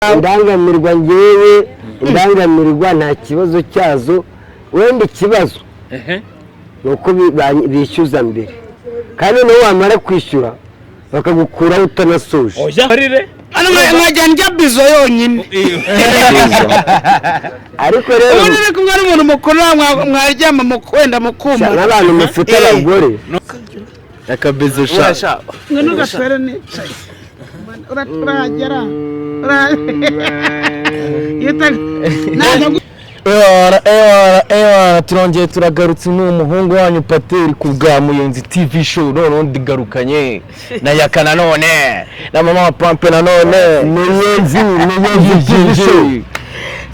Indangamirwa, ngewe indangamirwa nta kibazo cyazo. Wenda ikibazo ni uko bishyuza mbere, kandi nawe wamara kwishyura bakagukuraho utanasoje. Oya, rire. Hano nkajya ndya bizo yonyine. Ariko rero Ubundi uri kumwe n'umuntu mukuru, mwaryama wenda mukuma. N'abantu mufite abagore. Akabizo sha. Ngwino gaswere nicaye. Urahagera. Ewana, ewana, ewana, turongeye turagarutse. Ni umuhungu wanyu Pateri ku bwa Muyenzi TV Show. Noneho ndigarukanye na Yaka, nanone na mama wa Pampe nanone. Muyenzi, Muyenzi TV Show.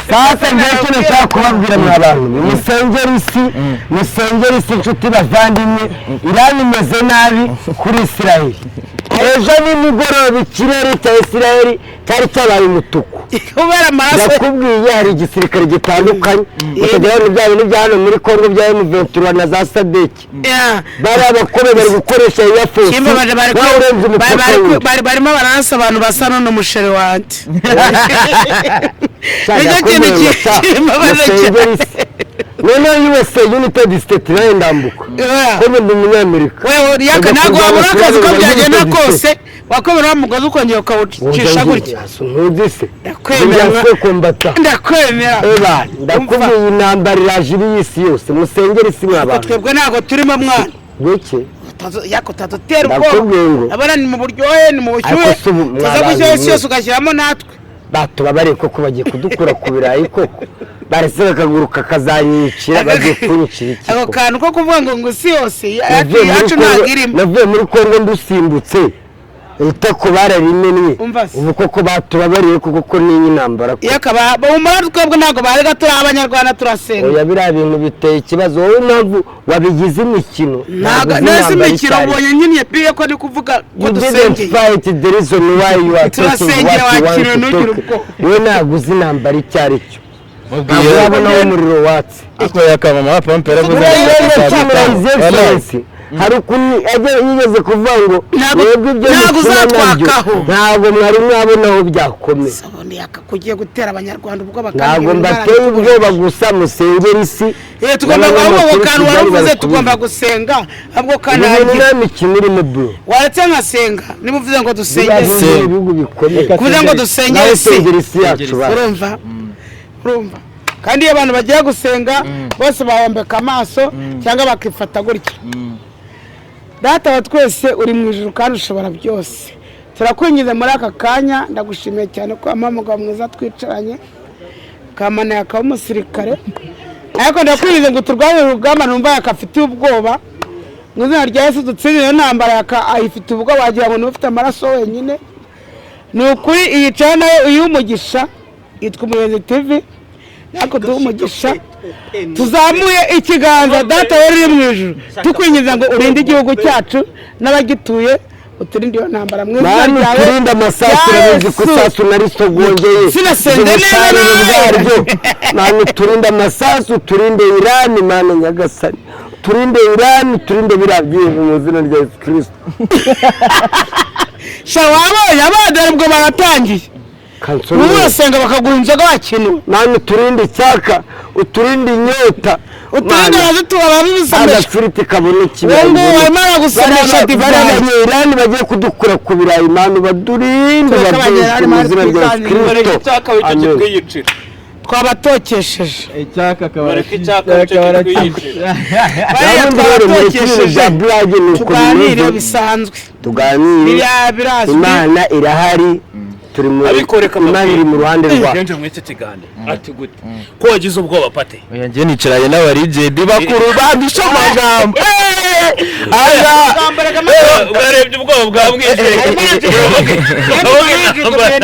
Sasa njyewe icyo nashaka kubabwira, mwa bantu, musengere isi, musengere isi, inshuti bavandimwe. Irani imeze nabi kuri Isiraheli. Ejo nimugoroba ikirere cya Isiraheli cyari cyabaye umutuku kubera amaraso. Ndakubwiye, hari igisirikare gitandukanye, bakagira ngo bya bintu bya hano muri Kongo bya M23 na za SADC. Bariya abakobwa bari gukoresha Air Force. Kimbabaje bari Nawe urenze umupaka wundi. Barimo baranasa abantu basa n'umusheri wanjye. Nicyo kintu kimbabaje cyane. Noneho USA, United State, nayo ndambuka ko ndi umunyamerika. Wewe Yaka, ntabwo wabura akazi uko byagenda kose. Wakomera wa mugozi ukongera ukawucisha gutya. Ntuzi se? Ndakwemera. Njya kombata. Ndakwemera. Eba, ndakubwiye, intambara iraje iri y'isi yose. Musengere isi, mwa bantu. Twebwe ntabwo turimo, mwana. Gweke? Yaka, utadutera ubwoba. Ndakubwiye ngo Abona ni mu buryohe, ni mu bushyuhe. Ariko si ubu Tuza mwa gushyiraho isi bantu yose ugashyiramo natwe. Batubabariye koko, bagiye kudukura ku birayi koko, baretse bakaguruka kazanyicira, bagiye kunyicira iki Ako koko? kantu ko kuvuga ngo isi yose Navuye muri yacu Kongo- ntabwo irimo. Navuye muri Kongo ndusimbutse, itako bararimennye. Umva se. Ubu koko batubabariye koko, ko n'iyi ntambara ko Iyo akaba umara, twebwe ntabwo barega, turi Abanyarwanda, turasenga. Oya, biriya bintu biteye ikibazo. Wowe impamvu wabigize imikino, Ntabwo ntabwo uzi neza intambara imikino. icyo ari cyo. Ubonye nyine piye ko ndi kuvuga ko You didn't dusengeye. fight the reason why you are talking Turasengeye, what you want wakiriwe, to ntugire talk. ubwoba. Wowe ntabwo uzi intambara icyo ari cyo. Ntabwo Mubwiye urabona aho umuriro watse. Ariko Yaka, mama wa Pampe yaravuze Buriya ngo iyo azabitaho. His Excellency hari ukuntu ajya yigeze kuvuga ngo Ntabwo- mwebwe ibyo ntabwo mukina nabyo uzatwakaho. ntabwo mwari mwabona aho byakomeye. Ubundi yakakugiye gutera Abanyarwanda ubwoba kandi Ntabwo ibintu mbateye ubwoba, gusa musengera isi. Eh, tugomba ahubwo ako N'abanyamakuru kantu Kigali wari uvuze, bari tugomba kubivuga. gusenga ahubwo Ibi bintu kanangira. nta mikino irimo, bro. Waretse nkasenga niba uvuze ngo Biriya dusenge. bintu ni ibihugu bikomeye. Kuvuze ngo dusengere Nawe isi. sengera isi yacu ba. Urumva, urumva, kandi iyo abantu bagiye gusenga bose bahombeka amaso cyangwa bakifata gutya. Data wa twese uri mu ijuru kandi ushobora byose, turakwinjiza muri aka kanya. Ndagushimiye cyane ko wampaye umugabo mwiza twicaranye, kamana akaba umusirikare, ariko ndakwinjiza ngo turwanye urugamba numva yakafitiye ubwoba. Mu izina rya Yesu dutsinde iyo ntambara. Yaka ayifitiye ubwoba, wagira ngo ni ufite amaraso wenyine. Ni ukuri, iyi cana nayo uyiha umugisha, yitwa Umuyobozi TV, natwe duhe umugisha. Tuzamuye ikiganza. Data wari uri mu ijuru, tukwinjiza ngo urinde igihugu cyacu n'abagituye, uturinde iyo ntambara mu izina Mani, ryawe turinde amasasu. rya Urabizi ko Yesu. isasu narisogongeye. Sinasenze neza Ubusharire nawe. bwaryo. Mani, turinde amasasu, turinde Irani. Mani nyagasani, turinde Irani, turinde biriya byihebe mu izina rya Yesu Kirisito. Sha, wabonye abana ubwo baratangiye. Kansoni. Ubu urasenga bakaguha inzoga wakenewe. Mani, uturinde icyaka, uturinde inyota. Uturinde abazitura babibisomesha. Agafiriti kabona Uwo nguwo arimo aragusomesha divayi. Abanyirani bagiye kudukura ku birayi. Mani, badurinde, Tureke baduhe Abanyirani, mu izina rya Yesu twiganje. Bareka Kirisito. icyaka wicyo Amen. kitwiyicira. Twabatokesheje. Icyaka akaba Bareka icyaka wicyo kitwiyicira. Bariya Nabundi rero muri kino twabatokesheje. bya burage ni uko Tuganire bimeze. bisanzwe. Tuganire. Biriya birazwi. Imana irahari, turi mu Ariko reka Imana iri mu ruhande rwacu. Kenshi muri iki kiganiro ati gute ko wagize ubwoba, Pate? Oya, njye nicaranye n'abarijedi bakuru bandusha amagambo. Aya. Bwarebye ubwoba bwa mwinshi.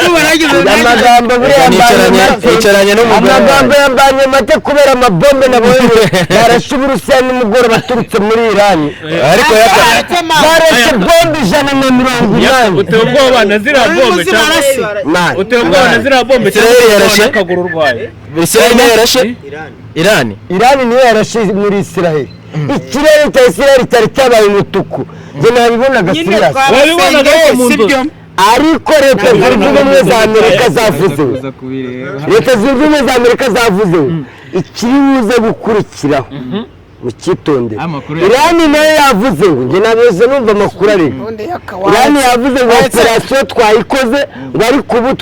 Amagambo buriya mbanye make. Nicaranye n'umugore Amagambo wanjye. yambanye make kubera amabombe nabonye barashe Uburusiya nimugoroba baturutse muri Irani. Ariko Yaka, Barashe bombe 180. Uteye ubwoba na ziriya bombe cyangwa Man, uteye ubwoba na ziriya bombe cyangwa Israel uteye ubwoba yarashe? n'akaguru urwaye? Israel niyo yarashe Irani. Irani niyo yarashe muri Israel. Ikirere cya Israel cyari cyabaye umutuku, njye nabibonaga Nyine serious. Wabibonaga twabasengeye, ariko mu sibyo? nzozi. Ariko Leta Zunze Ubumwe za Amerika zavuze, Kuza kubireba. Leta Zunze Ubumwe za Amerika zavuze ngo ikiri buze gukurikiraho mucyitondere. Amakuru ya- Irani nayo yavuze ngo, njye nabize numva amakuru ariko Ubundi yakawaye. Irani yavuze ngo operasiyo twayikoze, ngo ariko ubu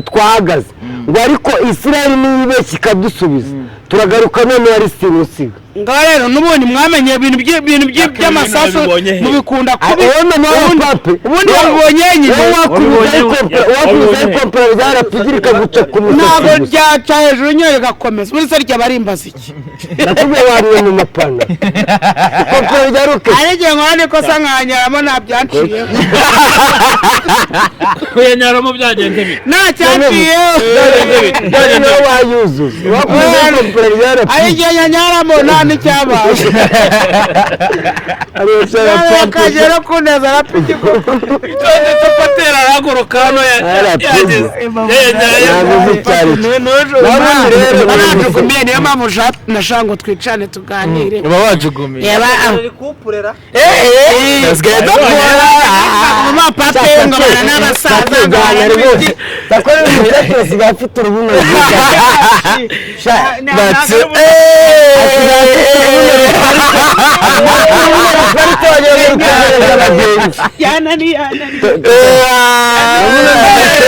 twahagaze, ngo ariko Israel niyibeshya ikadusubiza turagaruka none yari simusiga. Ngaho rero n'ubundi mwamenye ibintu by'amasasu Wabibonye he? mubikunda kubi. Wowe mama wa pape. Ubundi wabibonye nyine. Wowe wakwibuza Wabibonye he? ikompera rya rapigira ikaguca ku Ntabwo musatsi gusa. ryaca hejuru nyine rigakomeza, ubundi se ryaba rimbaza iki? Nakubwiye wariwe mu mapantaro ikompera rya roketi. Hari igihe nkora nikosa nkanyaramo, ntabyanciyeho. Kuyanyaramo byagenze bite? Ntacyaciyeho. Byagenze bite? Byagenze Nawe bite? wayuzuza wakwibuza ikompera rya Hari rapigira. igihe nyanyaramo nta n'icyabaye. Akagera kuneza rapidi koko. Itonde patera arahaguruka hano yageze yayanyaye. Ntabwo uzi icyo ari cyo. Nabundi rero Barajugumiye, niyo mpamvu nashaka ngo twicane tuganire. Uba wajugumiye. Yaba Asigaye adakora. Mama pape ngo bana n'abasaza ngo Tuganira bana rwose. n'ibiki. Sakora umukecuru asigaye afite urubuno rwiza. Sha, Batse. urubuno ruparitse wagira ngo rukomereza abagenzi. Yanani yanani.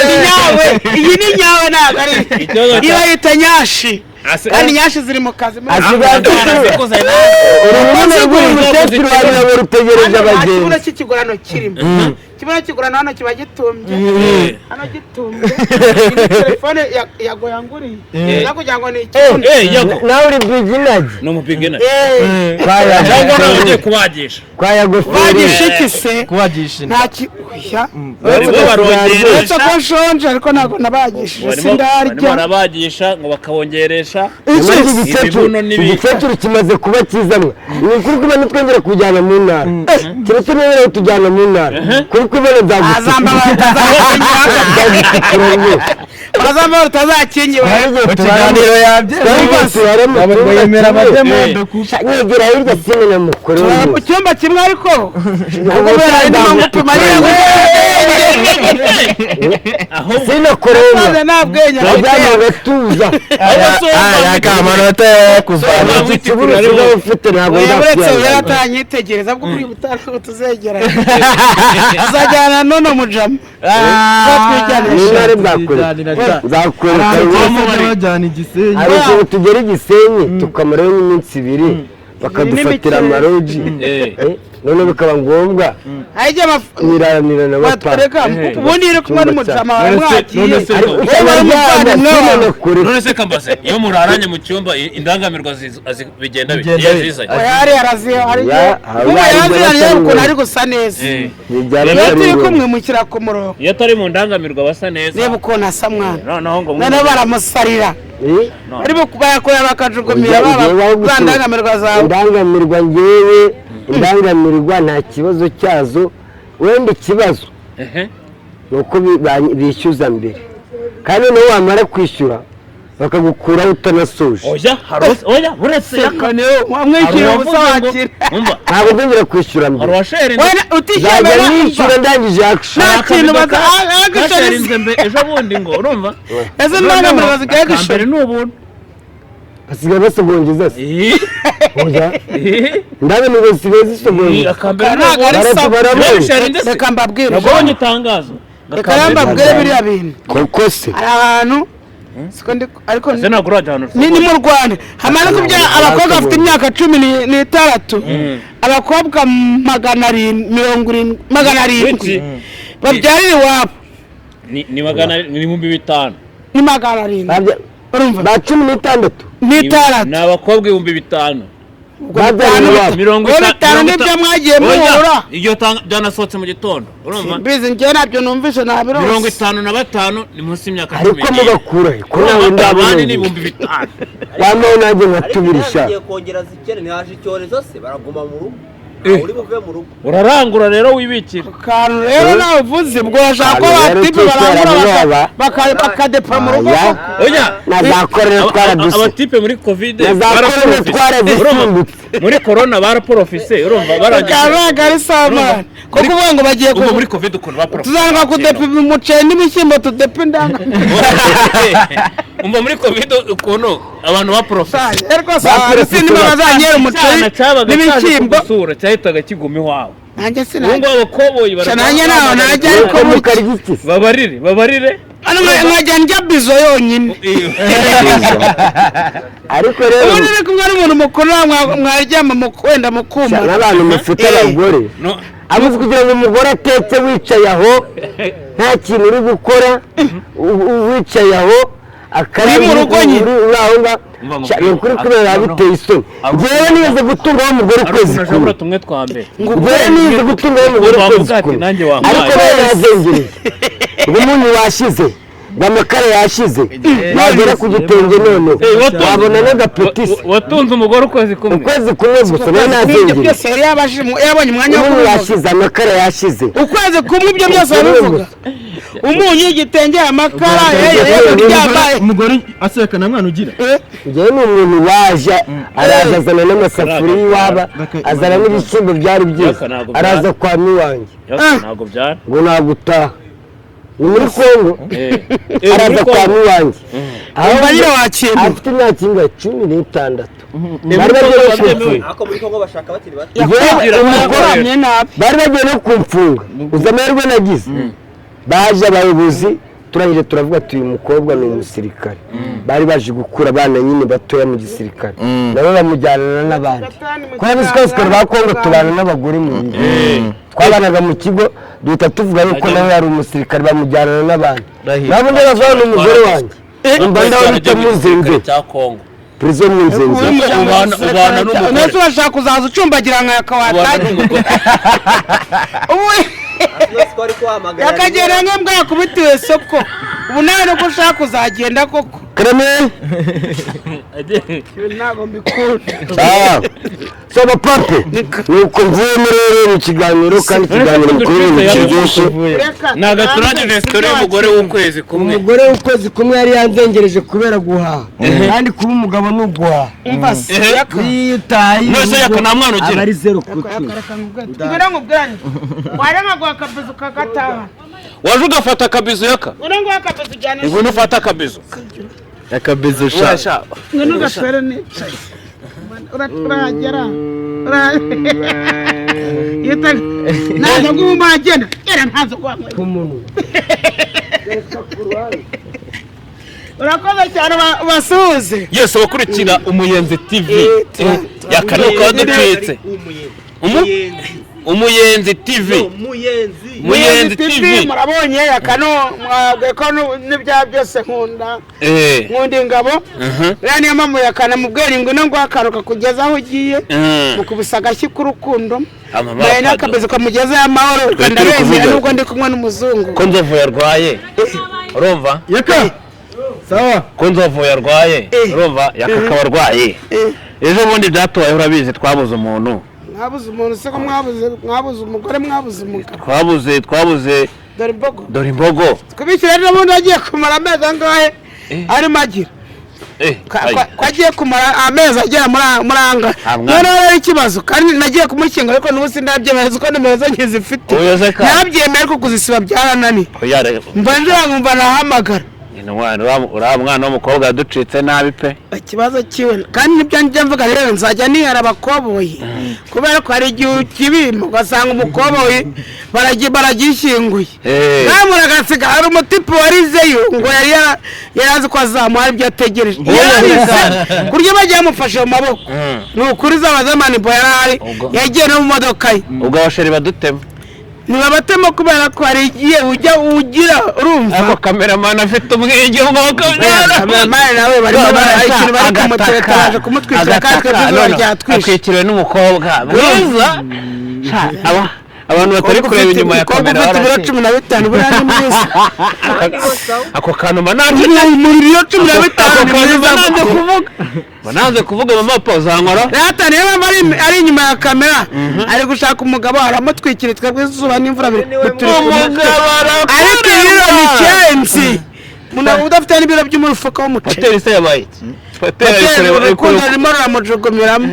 Ni nyawe, iyi ni nyawe, ntabwo ari Ikibazo iyo bayita nyashi, kandi nyashi ziri mu kazi muri Asigaye afite urubuno rw'uyu mukecuru wagira ngo rutegereje Hano nta abagenzi. kibuno cy'ikigurano kirimo. Ikibuno cy'ikigurano hano kiba gitumbye, hano gitumbye. Iyi ni telefone yago yanguriye no kugira ngo ni ikibuno. Yago Nawe uri biginagi. ni umupigina Eh, cyangwa nawe ugiye kubagisha? Kwa yagoferi. bagisha iki se? Kubagisha inda. Nta ki oya. Barimo barongeresha. Uretse ko nshonje, ariko ntabwo nabagishije. Barimo barimo Sindarya. barabagisha ngo bakabongeresha Iki Nyamara iki Ibibuno n'ibi- igikecuru kimaze kuba cyiza mwe, ni ukuri kubona twongera kujyana mu ntara, keretse niba kutujyana mu ntara kuri kubona Azamba nzagutukura rwose. Bazamba rutazakingiwe. Hari igihe Mu kiganiro yabyemeye. turara mu Ntabwo cyumba yemera kimwe. abademondo kuko Nyegera hirya simenya mukuru Turara mu rwose. cyumba kimwe, ariko Ubwo ndimo ngupima nyine. Ahubwo sinakorera Maze nta bwenge afite. wajyana agatuza. Aya amanota yo kuvana. Ntabwo Ikibuno usigaye ufite ntabwo Oya, uretse rero nzakwihangana. atanyitegereza bwo kuri butari ko tuzegerana, azajyana none mujama Ni zatwijyanisha. intare bwakwereka, nzakwereka rwose. Bajyana igisenyi. Hari ukuntu tugera igisenyi tukamarayo nk'iminsi 2 bakadufatira amaroji. None bikaba ngombwa Hari igihe niranira na bapapa. batwereka ubundi iyo uri kumwe n'umujama wawe mwagiye None se Ariko ko- Wowe umuvandimwe wawe. sinanakure. None se kambaze, iyo muraranye mu cyumba indangamirwa bigenda bite? Bigenda Iyo bite? zizanye. Oya, hariya araziha, hari Ya, igihe hari ubu igihe yaraziranye atari ukuntu ngombwa. ari gusa neza. Bijyana Iyo turi n'ingoma. kumwe mushyira ku murongo. Iyo atari mu ndangamirwa basa neza. Reba ukuntu asa mwana. Noneho ngo Noneho baramusarira. Eh? Arimo bayakorera bakajugunyira Ujya- ugiye baba wawe za ndangamirwa zawe. Indangamirwa, ngewe indangamirwa nta kibazo cyazo, wenda ikibazo Ehe. ni uko bishyuza mbere, kandi noneho wamara kwishyura bakagukuraho utanasoje. Oya, hari oya, buretse Seka niwe wamwishyura hari ubusa uwavuze ngo wakira. Umva, Ntabwo nzongera kwishyura hari mbere. uwasharinze Wenda utishyura Nzajya mbere nishyura ndangije action. Nta kintu baza action. Kasharinze mbe ejo bundi ngo urumva Ese ndangamirwa zigiye akambere gushira. ni ubuntu. Basigaye basogongeza se? Ih, Oya, ih, indangamirwa zisigaye zisogongeza. akambere ni Ntabwo ubuntu. ari sawa. Barabona. Basharinze se? Reka mbabwire. Nabonye itangazo. Reka rero mbabwire biriya bintu. Koko se? Hari ahantu siko ndi ariko Ese ntabwo urajya ahantu ni mu Rwanda hamaze kubyara abakobwa bafite imyaka 16, abakobwa 770, 700 babyarira iwabo. Ni magana ni 5000. Ni 700. Urumva? Ba 16. N'itandatu. Ni abakobwa 5000. Babyarira iwabo. Mirongo Wowe bitanu mirongo nibyo mwagiye muhura. Iryo tanga byanasohotse mu gitondo, urumva? Mbizi njyewe, ntabyo numvise, ntabirose. 55 ni munsi y'imyaka cumi Ariko n'ine. mubakura he ko nawe Abandi ndabona ni 5000. wambaye nanjye nka Ariko tubiri sha. ntihagiye kongera zikene, ntihaje icyorezo se, baraguma mu rugo. Ntawe uri buve mu rugo. Urarangura rero wibikira. Kantu rero nawe uvuze ubwo urashaka ko Kantu rero batipe barangura cy'iterabwoba. bakadepa mu rugo Aya. koko. Oya, Na za korera twaraduse. Abatipe muri covid Na za korera baraprofite. twarazisimbutse. Muri corona baraporofise, urumva barangije. Kabaga ari samani ko kuvuga ngo bagiye Ubwo muri covid ukuntu baporofise. Tuzanga kudepa umuceri n'ibishyimbo, tudepa indanga. Umva, muri covid ukuntu abantu baporofise. Rwose abantu sinima bazanyera umuceri Icyana cyabaga cyaje n'ibishyimbo. kugusura cyahitaga kiguma iwawe. Nanjye Ubu sinajya. ngubu abakoboyi Nanjye ntaho najya, ariko Ariko mukarya iki se? Babarire, babarire. Hano nkajya ndya bizo yonyine. Ariko rero Ubundi uri kumwe n'umuntu mukuru mwaryama wenda mukuma. N'abantu mufite abagore, No. abuze kugira ngo umugore atetse wicaye aho nta kintu uri gukora, wicaye aho Uri mu rugo nyine. Uri aho ngaho. Umva ngo Sha, ni ukuri kubera biba biteye isoni. Njyewe nize gutungaho umugore Hari ukwezi ukuntu kumwe. ashobora tumwe twa mbere. Njyewe nize gutungaho umugore Wavuga ukwezi ati, kumwe, "Nanjye wampaye." ariko rero yazengereje ngo umunyu washize, ngo amakara yashize, wagera ku gitenge noneho wabona n'agapetisi. Watunze umugore ukwezi kumwe? Ukwezi kumwe gusa nawe Ibyo nazengereje. byose yari yabonye umwanya wo Umunyu kubivuga. yashize, amakara yashize. Ukwezi kumwe ibyo byose babivuga, umunyu, igitenge, amakara, yewe kuryama. Umugore aseka nta mwana ugira. Njyewe ni umuntu waje, araza azana n'amasafuriya iwaba, azana n'ibishyimbo byari byiza. Yaka ntabwo Araza kwa miwanjye. Yaka ntabwo byara. Ngo nagutaha ni muri Kongo. Araza kwa miwanjye aho Umva nyine wakimba. afite imyaka ingahe? 16. Bari bagiye no kumfunga. Ariko muri Kongo bashaka bakiri bato. Njyewe umugore Yakuramye nabi. bari bagiye no kumfunga. Uzi amahirwe nagize? Baje abayobozi, turangije turavuga tuyu mukobwa ni umusirikare. Bari baje gukura abana nyine batoya mu gisirikare, nabo bamujyanana n'abandi, kubera ko abasirikare ba Kongo tubana n'abagore mu bigo, twabanaga mu kigo, duhita tuvuga yuko nawe yari umusirikare, bamujyanana n'abandi. Nabo ndabaza ni umugore wanjye, umva ndaho bita Muzenze. Cya Kongo. Prison Munzenze. Ubana n'umugore. Nese urashaka kuzaza ucumbagira nka Ubana yakawatanye n'umugore. Ubu Yose ko ari kuhamagara. yakagenda nk'imbwa yakubitiwe soko. Ubu nawe nuko ushaka kuzagenda koko. Kreme. Ntabwo mbikunda. Ah. So abapape, nuko mvuyemo rero mu kiganiro, kandi ikiganiro mukuru ni kiryoshye. Ntabwo turangije story y'umugore w'ukwezi kumwe. Umugore w'ukwezi kumwe yari yanzengereje kubera guhaha, kandi kuba umugabo ni uguhaha. Umva se yaka. Iyo utaye None se yaka nta mwana ugira? aba ari 0 ku 10. Ngwino nkubwire, waranga guha akabizu kagataha. Waje ugafata akabizu, yaka. Ngwino nguha akabizu ujyane. Ngwino ufate akabizu. Akabizu sha. Ngwino ugaswere nicaye. Urahagera ntazo guhuma agenda gera ntazo guhuma. Ku munwa. Urakoze cyane, ubasuhuze. Yose abakurikira Umuyenzi TV, yaka nuko waducitse. Umuyenzi TV. Muyenzi. Muyenzi TV. Murabonye yakano mwabwiye ko n'ibya byose nkunda. Nkunda ingabo. Rero niyo mpamvu yakana mubwira ngwino nguha akantu kakugeza aho ugiye, mukubisa agashyi k'urukundo. Amama Mbaye Pado. n'akabizu kamugezeho amahoro. Twe turi Ndabemera kuvuga. nubwo ndi kumwe n'umuzungu. Ko Nzovu yarwaye, urumva? Yaka sawa. Ko Nzovu yarwaye, urumva? Yaka akaba arwaye. Ejo bundi byatubayeho, urabizi, twabuze umuntu. Mwabuze umuntu se? Ko mwabuze umugore, mwabuze umugabo. Twabuze. Dore imbogo. Dore imbogo. Kubishyira rero ubundi agiye kumara amezi angahe arimo agira ko agiye kumara amezi agera muri angahe? Nta mwana. Noneho rero ikibazo, kandi nagiye kumukinga, ariko n'ubu sinabyemera kuko nimero ze nkizifite. Oya se kandi. Nabyemeye ariko kuzisiba byarananiye. Oya, reka- Mba ngira nkumva nahamagara. Ni uriya mwana w'umukobwa yaducitse nabi pe. Ikibazo kiwe kandi nibyo njya mvuga rero, nzajya nihara abakoboyi kubera ko hari igihe ukibima ugasanga umukoboyi baragishyinguye. Namura agasiga hari umutipe warizeyo ngo yari yari azi ko azamuha ibyo ategereje, yarize ku buryo bagiye bamufashe mu maboko. Ni ukuri zaba zamanibo yari ahari. Ubwo- Yagiye no mu modoka ye. Ubwo abasheri badutema. Ntibabatema kubera ko hari igihe ujya ugira urumva. Ariko kameramani afite umwenge w'umwuka. Kameramani nawe barimo ikintu bari kumutereta, baje kumutwikira kandi twebwe izuba ryatwishe. Atwikiriwe n'umukobwa mwiza. Sha, abantu batari kureba inyuma ya Umukobwa kamera ufite ibiro baraki- 15 buriya ni mwiza. Ako kantu mba nanze. Muri biro 15 ni Ako kantu mba mwiza. nanze kuvuga, mba nanze kuvuga. Mama pa uzankora. Rata niyo mpamvu ari inyuma ya kamera ari gushaka umugabo, aramutwikira, twebwe izuba n'imvura biri turi Umugabo. Ariko ibiro ni kenshi umuntu udafite n'ibiro by'umufuka w'umuceri. Hoteli se yabaye iki? Pateri ari Pateri kureba, ari urukundo kureba rurimo ruramujugumiramo.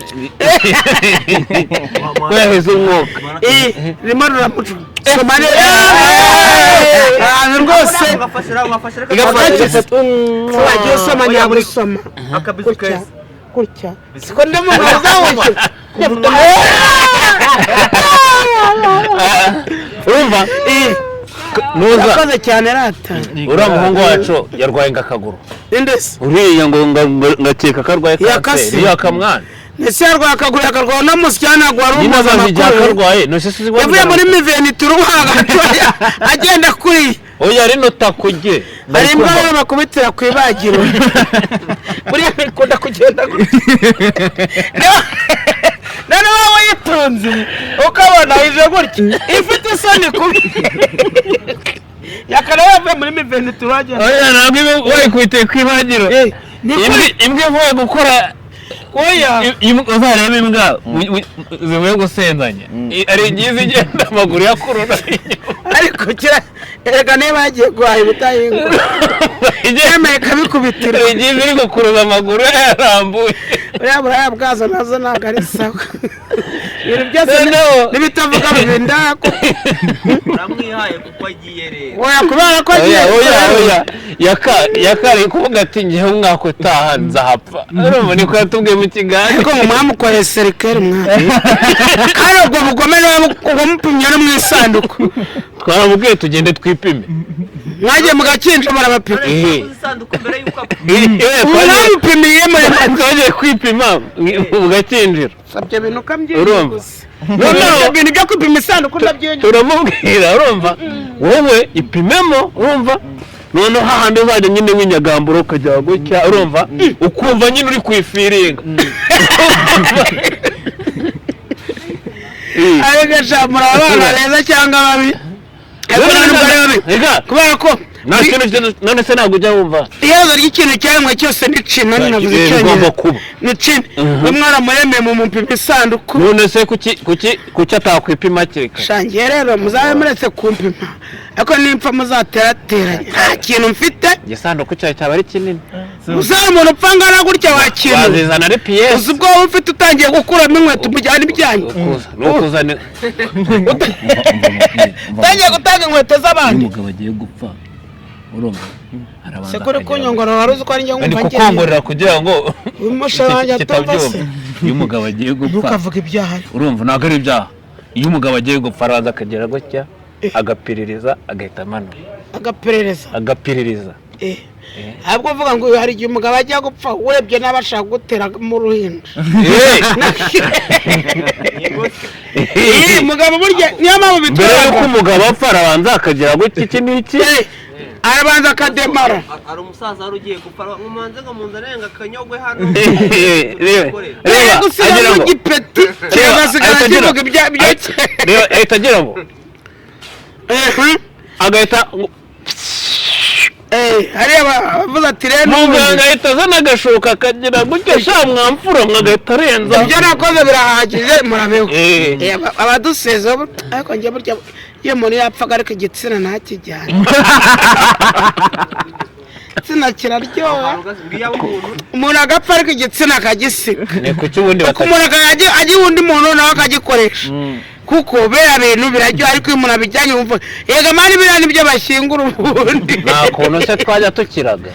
Ko yaheze umwuka. Eh, rurimo ruramujugumiramo. Soma neza ahantu rwose. Ugafashe reka. Igafashe. Wagiye usoma nyagusoma Akabizu gutya keza. Gutya siko ndimo uzawushyira. Urumva nuza Urakoze cyane rata. Uriya muhungu wacu yarwaye ngo akaguru. Indese? Uriya ngo ngakeka ko arwaye Yakase. kanseri yakamwana. Ese yarwaye akaguru, yakarwaye no musya, ntabwo wari Nyine umuzi abazi igihe amakuru. akarwaye nose si Yavuye muri mivenituru hagati agenda kuriya. Oya, rino takuge. Hari imbwa rero bakubitira ku ibagiro, buriya bikunda kugenda gutya, noneho wowe uyitunze ukabona ije gutya ifite isoni kubi, yakaba yavuye muri mivenituru agenda. Oya, ntabwo iba wayikubitiye ku ibagiro. Ni Imbwa ivuye gukora Oya. Uzarebe imbwa zivuye gusenzanya, ari igihe igenda amaguru yakurura inyuma. Ariko kira erega niba yagiye guhaha ibitahingwa yemeye ikabikubitira. Hari igihe iri gukuruza amaguru yarambuye. Buriya buraya bwazo nazo ntabwo ari sawa, ibintu byose Noneho- n'ibitavuga bibinda kuko. Uramwihaye kuko agiye rero. Oya, kubera ko agiye. Oya, oya, oya, yaka ari kuvuga ati ngewe umwaka utaha nzahapfa. Urumva niko yatubwiye mu kiganiro. Ariko ngo mwamukoreye serikeri mwana, kandi ubwo bugome niba wamupimye no mu isanduku. Twaramubwiye tugende twipime. Mwagiye mu gakinjo barabapima? Eh. Isanduku mbere y'uko apfa. Eh, Mwamupimiye muri twagiye kwipima mu gakinjiro. Ibyo bintu Urumva? ukabyiyunguza. Noneho Ibyo bintu byo kwipima isanduku ndabyiyunguza. Turamubwira, urumva, wowe ipimemo, urumva, noneho hahandi uzajya nyine winyagambura ukajya gutya, urumva, ukumva nyine uri kwifiringa. Ariko sha, muri abana beza cyangwa babi, ariko ntabwo ari babi. Reka, kubera ko nta kintu none se ntabwo ujya wumva iherezo ry'ikintu cyaremwe cyose ni cina, ninavuze Eh, icyongereza. bigomba kuba. Ni cina, umwana muremeye mu mupima isanduku. None se kuki atakwipima hakiri kare? Shangiye rero muzabe muretse kumpima, ariko nimpfa muzaterateranya, nta kintu mfite. Igisanduku cyawe cyaba ari kinini. Uzaba umuntu upfa angana gutya wakintu. Wazizana ari piyesi. Uzi ubwo wowe ufite utangiye gukuramo inkweto mujyana ibyanyu. Ni ukuzana. Utangiye gutanga inkweto z'abandi. Umugabo agiye gupfa, urumva, arabanza Se kuri kunyongorora, wari uzi ko ari njye ni nkumva ngiye kukongorera kugira ngo umusha wanjye atumva se. kitabyumva. Iyo umugabo agiye gupfa, Ntukavuge ibyaha. urumva, ntabwo ari ibyaha. Iyo umugabo agiye gupfa arabanza akagera gutya, agapiririza, agahita amanura. Agaperereza? Agapiririza. Eh. Ahubwo uvuga ngo hari igihe umugabo ajya gupfa, urebye n'aba ashaka gutera mu ruhinja. Eh, umugabo burya niyo mpamvu Mbere y'uko bitwara. umugabo apfa arabanza akagera gutya, iki n'iki. Arabanza akademara. Hari umusaza wari ugiye gupfa, ngo mubanze ngo munzanire ngo akanyogwe hano. Reba, Reba agira gusigamo ngo igipeti kigasigara ahita agira- kivuga ibya ibyo. Reba, ahita agira ngo agahita ngo Eh, hariya bavuze ati rero muganga ahita azana agashuka akagira gutya, sha mwamfura mwe, agahita arenza. Ibyo nakoze birahagije, murabeho. Eh. Eh, abaduseze ariko njye burya iyo umuntu yapfaga ariko igitsina ntakijyane, igitsina kiraryoha. Ngiyo umuntu Umuntu agapfa ariko igitsina akagisiga. Ni kuki ubundi Kuko umuntu akajya agiha undi muntu nawe akagikoresha, kuko biriya bintu biraryoha, ariko iyo umuntu abijyanye wumva yega man, biriya nibyo bashyingura ubundi. Nta kuntu se twajya tukiraga?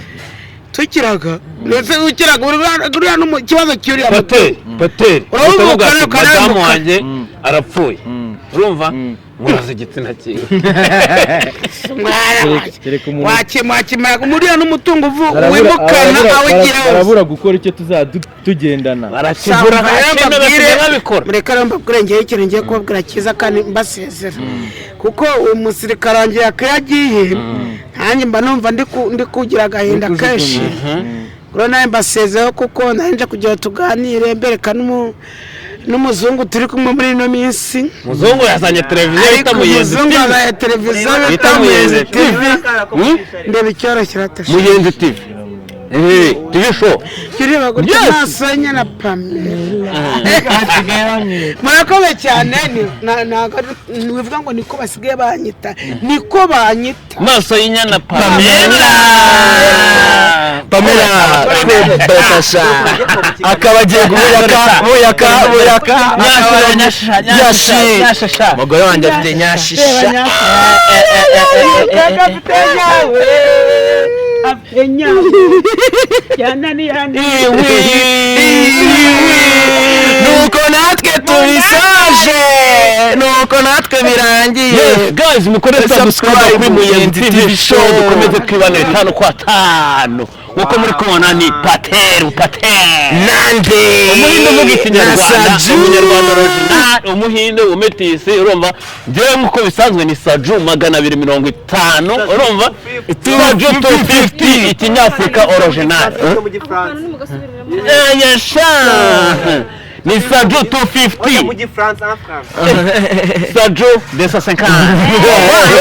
Tukiraga ndetse ukiraga uriya ikibazo cy'uriya Pateri, pateri, Uravuga utavuga ati ukaramuka. madamu wanjye arapfuye, urumva, muraza igitsina cyiwe. Mwana wanjye. Kereka umuntu Wakimara uriya n'umutungo Barabura- wimukana awugira wose. Barabura gukora icyo tuzajya tugendana. Barakigura nta basigaye babikora. Mureke rero mbabwire, ngewe ikintu ngiye kubabwira cyiza kandi mbasezera, kuko uyu musirikare wanjye yaka yagiye, nanjye mba numva ndi kugira agahinda kenshi. Rero nawe mbasezeho, kuko nari kugira ngo tuganire mbereka n'umuzungu turi kumwe muri ino minsi. Muzungu yazanye televiziyo Ariko bita Muyenzi umuzungu TV. azanye televiziyo Bita bita Muyenzi Muyenzi TV. TV. Ndeba icyoroshye ratashe. Muyenzi TV. TV show. Kireba gutya. Yes. Maso na Pamela, murakoze cyane. Ntabwo ntibivuga ngo niko basigaye banyita, niko banyita. Maso y'inyana Pamela. Pamela Bekasha akaba agiye kubuyaka buyaka buyaka. Nyasha, nyasha, nyasha, nyasha. Umugore wanjye afite nyashisha. Afite nyawe, afite nyawe yanani. Nuko natwe tubisoje, nuko natwe birangiye. Yes guys, mukore subscribe kuri Muyenzi TV show, dukomeze twibanire tanu kwa tanu. Nkuko muri kubona ni Pateru Pateru nande umuhinde uvuga ikinyarwanda. Saju. Umunyarwanda original, umuhinde umetisi, urumva? Njyewe nk'uko bisanzwe ni Saju 250, urumva? Saju 250, ikinyafurika original. Mu Gifaransa. Yesha, ni Saju Oya, mu 250. Gifaransa, en français. Saju 250.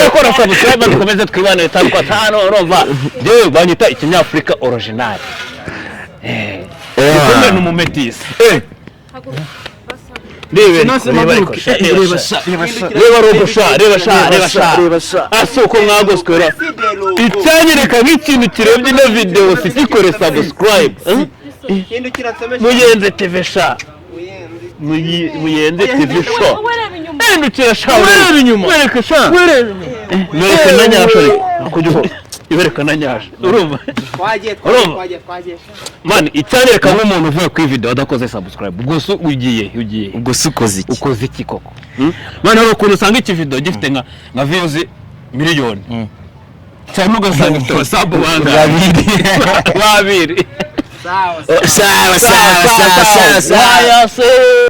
Gukora subscribe, dukomeze twibanire tanu kwa tanu, urumva? Njyewe banyita ikinyafurika original. Gikomeye ni umumetisi. Rebe, reba ariko sha, reba sha, reba rogo sha, reba sha, reba sha, reba sha. Ase uko mwagoswera. Si de logo. Icyanyereka nk'ikintu kirebye ino video sitikore subscribe, eh? Hindukira nsomeshe. Muyenze TV sha. Muyenzi. Muyenze TV show. Ureba inyuma. Hindukira sha, ureba inyuma, wereka sha, wereka na nyasha, ariko kujya ibereka na nyasha, urumva? Twagiye, twagiye, Urumva? twagiye, twagiye. Man, icyanyereka nk'umuntu uvuye kuri video adakoze subscribe, ubwo se ugiye ugiye Ubwo se ukoze iki? Ukoze iki koko? Man, hari ukuntu usanga iki video gifite nka views miliyoni cyangwa ugasanga ifite aba sub bangahe? Babiri. Babiri. Sawa. Sawa sawa sawa sawa sawa. Waya se.